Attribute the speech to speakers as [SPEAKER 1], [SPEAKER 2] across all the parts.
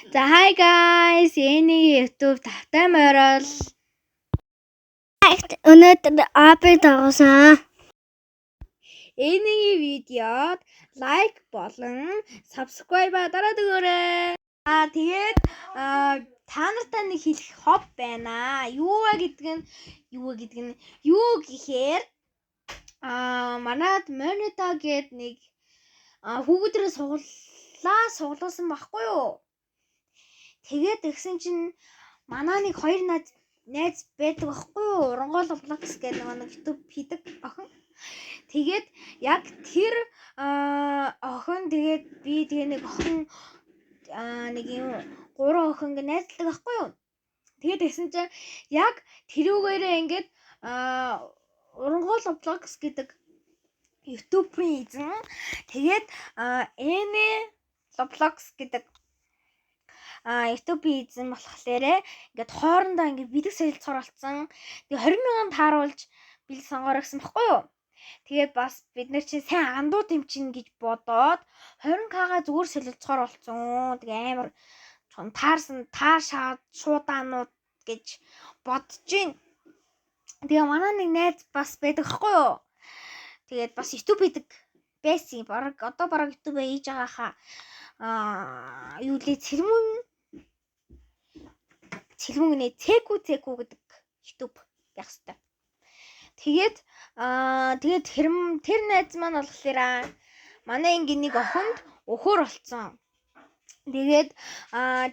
[SPEAKER 1] За, hi guys, энийг YouTube тавтай морил.
[SPEAKER 2] Өнөөдөр obby тоглосон.
[SPEAKER 1] Энийг видеод like болон subscribe дараад өгөөрэй. Аа, тэгээд та нартай нэг хэлэх хоб байна. Юу вэ гэдэг нь юу вэ гэдэг нь юу гэхээр манад Монито гээд нэг хүүхдэрээ суглаа суглуулсан байхгүй юу? Тэгээд тэгсэн чинь манай нэг хоёр найз байдаг байхгүй юу? Урангол Vlogs гэдэг нэг YouTube хийдэг охин. Тэгээд яг тэр охин, тэгээд би, тэгээ нэг охин нэг юм гурван охин ингээ найзалдаг байхгүй юу? Тэгээд тэгсэн чинь яг тэрүүгээрээ ингээд Урангол Vlogs гэдэг YouTube-ийн эзэн, тэгээд Эне Vlogs гэдэг YouTube-ийн эзэн болохоор ингээд хоорондоо ингээд бэлэг солилцохоор болсон. Тэгээ 20 мянган тааруулж бэлэг сонгоорой гэсэн баггүй юу? Тэгээд бас бид нар чинь сайн андууд юм чинь гэж бодоод 20K-га зүгээр солилцохоор болсон. Тэгээ амар таарсан таар шаад шуудаанууд гэж бодож гин. Тэгээ манай нэг найз бас байдаг хгүй юу? Тэгээд бас YouTube хийдэг байсан. Бараг одоо бараг YouTube хийж байгаа хаа. Юу лээ, цэрмэн цэлмэн нэ цэку цэку гэдэг YouTube байх хэвээр. Тэгээд тэгээд тэр найз маань болохоор манай ангийн нэг охинд өхөр болцсон. Тэгээд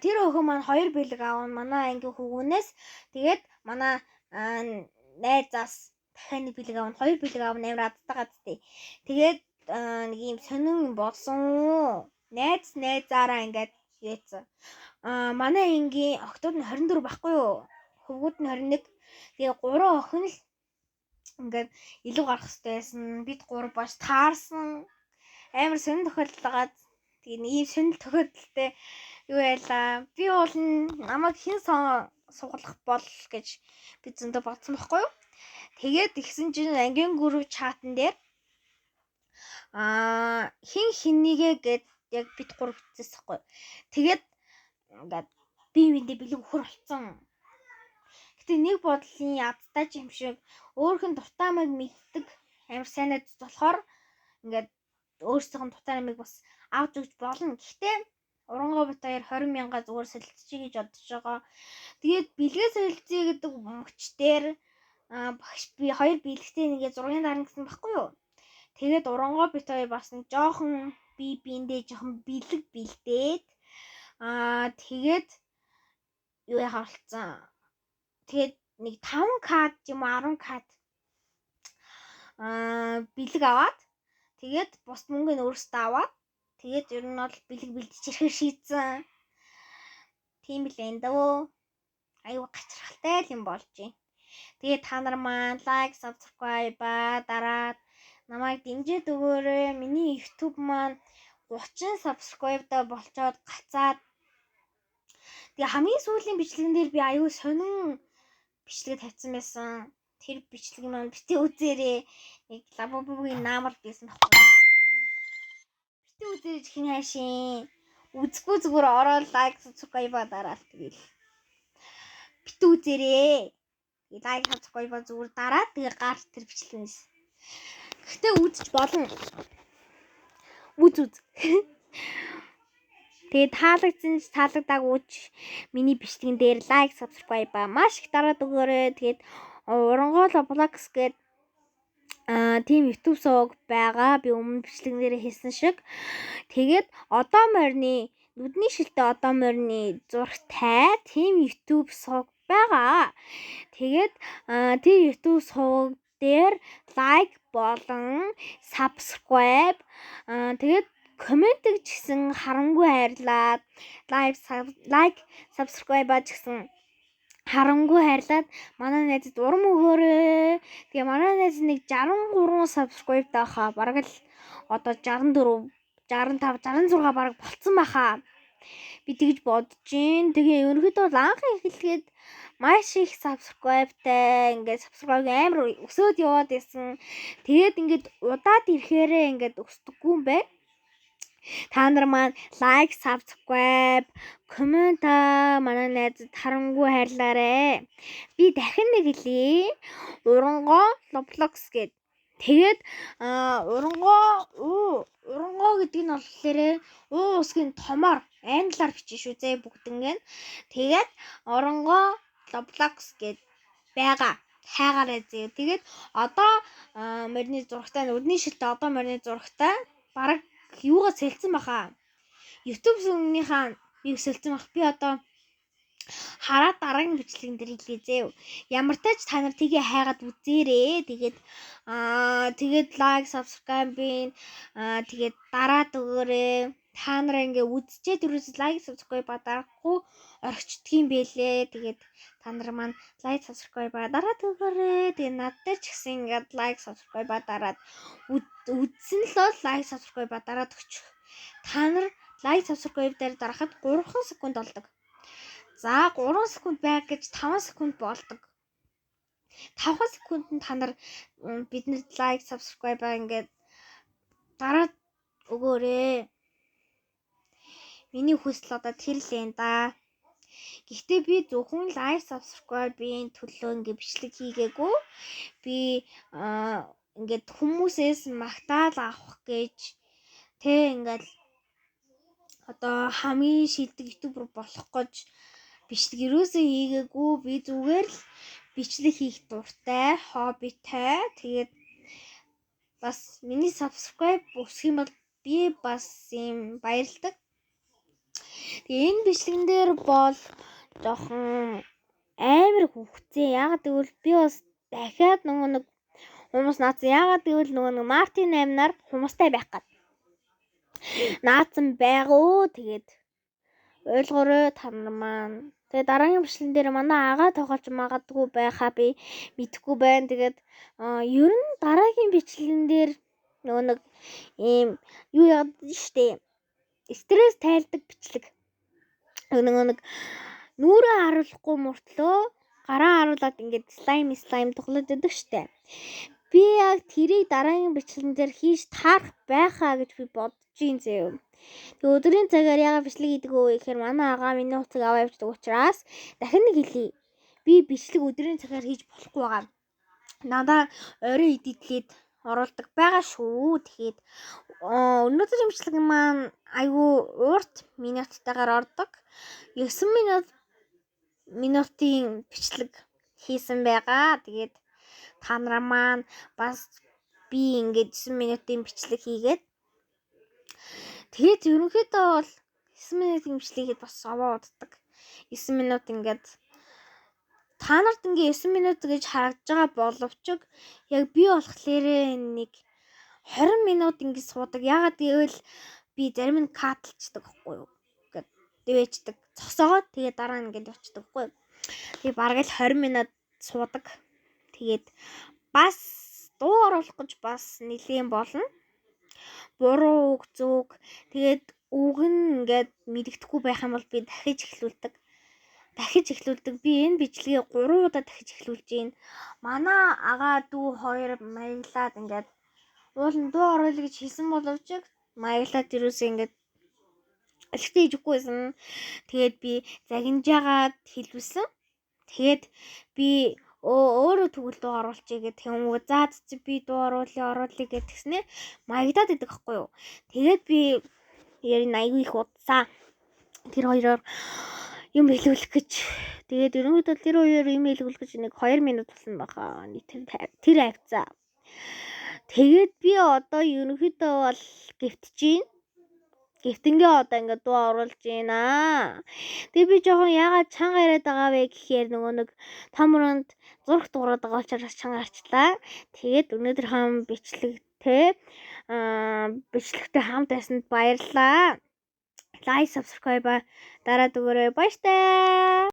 [SPEAKER 1] тэр охин маань хоёр бэлэг аавна манай ангийн хүүгнээс, тэгээд манай найзаас дахиад нэг бэлэг аавна, хоёр бэлэг аавна, амар азтай газтай. Тэгээд нэг юм сонин болсон. Найз найзаараа ингээд яатсан. Манай ангийн охтууд нь 24 байхгүй юу? Хөвгүүд нь 21. Тэгээ гурван охин л ингээд илүү гарах хэрэгтэй байсан. Бид гурав баш таарсан. Амар сонин тохиолдол байгаа. Тэгээ нэг ийм сонин тохиолдолтой юу байлаа. Би бол намайг хэн сугалах бол гэж би зөндөө бодсон байхгүй юу? Тэгээд тэгсэн чинь ангийн group chat-ан дээр хин хинийгээ гэд яг бид гурав бичсэн байхгүй. Тэгээд ингээд би биндээ бэлэг өхөр болцсон. Гэтэ нэг бодлын ядтай ч юм шиг өөрөх нь дуртай маяг мэддэг амар сайн найз болохоор ингээд өөрсдийнх нь дуртай намыг бас авч өгч болно. Гэхдээ урангоо бит хоёр 20 мянга зүгээр солилцчих гэж бодож байгаа. Тэгээд бэлгээ солилцъё гэдэг мөчтөр багш би хоёр бэлэгтэй нэгээ зургийн дарна гэсэн баггүй юу? Тэгээд урангоо бит хоёр бас нэг жоохон би биэндээ жоохон бэлэг бэлдээд тэгээд юу яхаа болцсон. Тэгээд нэг 5K юм уу, 10K бэлэг аваад, тэгээд бус мөнгө нь өөрсдөө аваад, тэгээд ер нь бол бэлэг бэлдэж ирэхээр шийдсэн. Тийм билээ энэ дөө. Аюу гачралтай л юм болж байна. Тэгээд та нар маань like, subscribe дараад намайг дэмжиж өгөөрэй. Миний YouTube маань 30 subscribe-тай болчоод гацаад. Тэгээ хамгийн сүүлийн бичлэгэн дээр би аюу сонин бичлэг тавьсан байсан. Тэр бичлэг маань битээ үзээрэй. Нэг лабубугийн наамар байсан байхгүй. Битээ үзээрэй, хин хайшин. Үзэхгүй зүгээр ороод like, subscribe дараал, тэгэл. Битээ үзээрэй. Like, subscribe зүгээр дараад тэгээ гар тэр бичлэгнээс. Гэхдээ үзэж болно. Үз үз. Тэгээ таалагдсан ч таалагдаагүй ч миний бичлэгэн дээр like, subscribe маш их дараад өгөөрэй. Тэгээд Урангол Vlogs гээд тийм YouTube суваг байгаа. Би өмнө бичлэгэн дээр хэлсэн шиг. Тэгээд одоо морины нүдний шилтэй одоо морины зурагтай тийм YouTube суваг байгаа. Тэгээд тэр YouTube суваг дээр like болон subscribe, тэгээд comment ч гэсэн харангүй хайрлаад, like, subscribe ч гэсэн харангүй хайрлаад манай найзад урам өгөөрэй. Тэгээ манай найз нэг 63 subscribe таахаа, бараг л одоо 64, 65, 66 бараг болцсон баха. Би тэгж бодож гин. Тэгээ ерөнхийдөө бол анх эхлэхэд маш их subscribe-тай, ингээд subscribe амар өсөөд яваад байсан. Тэгээд ингээд удаад ирэхээрээ ингээд өсдөггүй юм байна. Та нар маань like, subscribe, comment манай найзад харангүй хайрлаарэ. Би дахин нэг хэлье. Урангоо Roblox гээд. Тэгээд урангоо гэдэг нь болохоор уу үсгийн томоор англиар бичсэн шүү зээ бүгднг нь. Тэгээд урангоо Roblox гээд байгаа. Хайгаарай зээ. Тэгээд одоо морины зурагтай, өдний шилтэй одоо морины зурагтай бараг юугаа сэлцэн баха. YouTube сүмнийхаа би сэлцэн бах. Би одоо хараад дараагийн бичлэгэн дээр хэлье зээ. Ямар тач та нар тгээ хайгаад үзээрэй. Тэгээд тэгээд like, subscribe тэгээд дараад өгөөрэй. Та нар ингээ үзчихэд юусэн like, subscribe дарахгүй орхичдөг юм бэлээ. Тэгээд та нар маань like, subscribe дараад өгөөрэй. Тэгээд над дээр ч гэсэн ингээд like, subscribe дараад үзсэн л бол like, subscribe дараад өгчих. Та нар like, subscribe дээр дарахад 3 секунд болдог. За, 3 секунд байг гэж 5 секунд болдог. 5 секундэд та нар биднэрт like, subscribe ингээд дараад өгөөрэй. Миний хүсэл одоо тэр л юм да. Гэхдээ би зөвхөн like, subscribe-ийн төлөө ингээд бичлэг хийгээгүй. Би ингээд хүмүүсээс магтаал авах гэж тэ ингээд одоо хамгийн шилдэг YouTuber болох гэж бичлэг ерөөсөө хийгээгүй. Би зүгээр л бичлэг хийх дуртай, хоббитай. Тэгээд бас миний subscribe өсөх юм бол би бас юм баярлдаг. Тэгээ энэ бичлэгэн дээр бол жоохон амар хөвгцээ. Яагаад гэвэл би бас дахиад нөгөө нэг хүмүүс наацсан. Яагаад гэвэл нөгөө нэг Мартин 8-аар хумстай байх гад. Наацсан байгуу. Тэгээд ойлгоорой та нар маань. Тэгээ дараагийн бичлэгэн дээр манай агаа тоглож магадгүй байхаа би мэдэхгүй байна. Тэгээд ер нь дараагийн бичлэгэн дээр нөгөө нэг ийм юу яагаад штэ стресс тайлдаг бичлэг. Нөгөө нэг нүрээ харуулахгүй мөртлөө гараа харуулад ингээд slime slime тоглоод байдаг штэ. Би яг тэрийг дараагийн бичлэгэн дээр хийж таарах байхаа гэж би бодож ин зөө. Тэгээ өдрийн цагаар яагаад бичлэг хийдэг вэ гэхээр манай агаа миний утсыг аваа явчихдаг учраас дахин нэг хэлье. Би бичлэг өдрийн цагаар хийж болохгүй байгаа. Надаа орой edit лээд оруулдаг байгаа шүү. Тэгэхээр өнөөдрийн бичлэг маань айгүй урт минуттайгаар ордог. 9 минутын бичлэг хийсэн байгаа. Тэгээд та нар маань бас би ингээд 9 минутын бичлэг хийгээд тэгээд ерөнхийдөө бол 9 минутын бичлэг хийхэд бас овоо уддаг. 9 минут ингээд та нарт ингээ 9 минут гэж харагдаж байгаа боловч яг би болохоор нэг 20 минут ингэ суудаг. Яагаад гэвэл би зарим нь cut лчдаг байхгүй юу? Ингээд дивэждэг. Зогсоогоод тэгээ дараа нь ингээд явчихдаг байхгүй юу? Тэгээ бараг л 20 минут суудаг. Тэгээд бас дуу оруулах гэж бас нэлийн болно. Буруу үг, зүг тэгээд үг нь ингээд мэдэгдэхгүй байх юм бол би дахиж эхлүүлдэг. Дахиж эхлүүлдэг. Би энэ бичлэгийг 3 удаа дахиж эхлүүлж байна. Манай агаа дүү хоёр маяглаад ингээд уул нь дуу оруулъя гэж хэлсэн боловч маяглаад юусоо ингээд алхтаа хийж өгөхгүйсэн. Тэгээд би загинжаагаад хэлүүлсэн. Тэгээд би өөрөө тэгвэл дуу оруулчихъя гэх юм уу. За би дуу оруулъя гэх тэгснэ маягдаад идэг байхгүй юу. Тэгээд би ярин айгүй их удсаа. Тэр хоёроор юм хэлүүлэх гэж. Тэгээд ерөнхийдөө тэр хоёр юм хэлүүлэх гэж нэг 2 минут болсон баха. Тэр хавцаа. Тэгээд би одоо ерөнхийдөө бол гифтж гин. Гифтэнгээ одоо ингээд дуу оруулж байна. Тэгээ би жоохон яагаад чанга яриад байгаа вэ гэхээр нөгөө нэг том өрөөнд зураг дуурайд байгаа учраас чанга гарчлаа. Тэгээд өнөөдөр хам бичлэгтэй хамт байсанд баярлалаа. Like, subscribe дараад өгөөрэй. Баяртай.